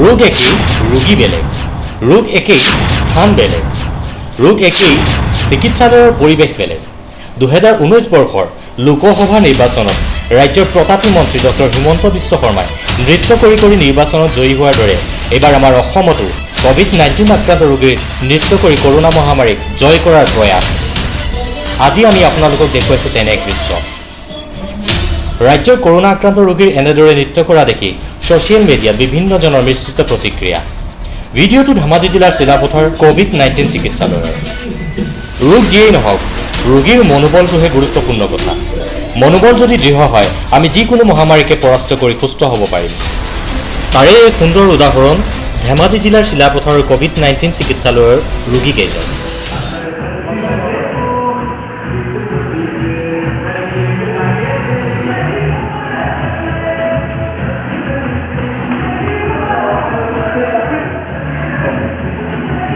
ৰোগ একেই, ৰোগী বেলেগ। ৰোগ একেই, স্থান বেলেগ। ৰোগ একেই, চিকিৎসালয়ৰ পৰিৱেশ বেলেগ। 2019 বৰ্ষৰ লোকসভা নিৰ্বাচনত ৰাজ্যৰ প্ৰতাপী মন্ত্ৰী ডক্টৰ হিমন্ত বিশ্ব শৰ্মাই নৃত্য কৰি কৰি নিৰ্বাচনত জয়ী হোৱাৰ দৰে এইবাৰ আমাৰ অসমতো ক'ভিড-19 আক্ৰান্ত ৰোগীৰ নৃত্য কৰি কৰোণা মহামাৰীক জয় কৰাৰ প্ৰয়াস। আজি আমি আপোনালোকক দেখুৱাইছোঁ তেনে এক দৃশ্য। ৰাজ্যৰ কৰোণা আক্ৰান্ত ৰোগীৰ এনেদৰে নৃত্য কৰা দেখি ছ'চিয়েল মিডিয়াত বিভিন্নজনৰ মিশ্ৰিত প্ৰতিক্ৰিয়া। ভিডিঅ'টো ধেমাজি জিলাৰ চিলাপথাৰ ক'ভিড-19 চিকিৎসালয়ৰ। ৰোগ যিয়েই নহওক, ৰোগীৰ মনোবলটোহে গুৰুত্বপূৰ্ণ কথা। মনোবল যদি দৃঢ় হয়, আমি যিকোনো মহামাৰীকে পৰাস্ত কৰি সুস্থ হ'ব পাৰিম। তাৰে এক সুন্দৰ উদাহৰণ ধেমাজি জিলাৰ চিলাপথাৰৰ ক'ভিড-19 চিকিৎসালয়ৰ ৰোগীকেইজন।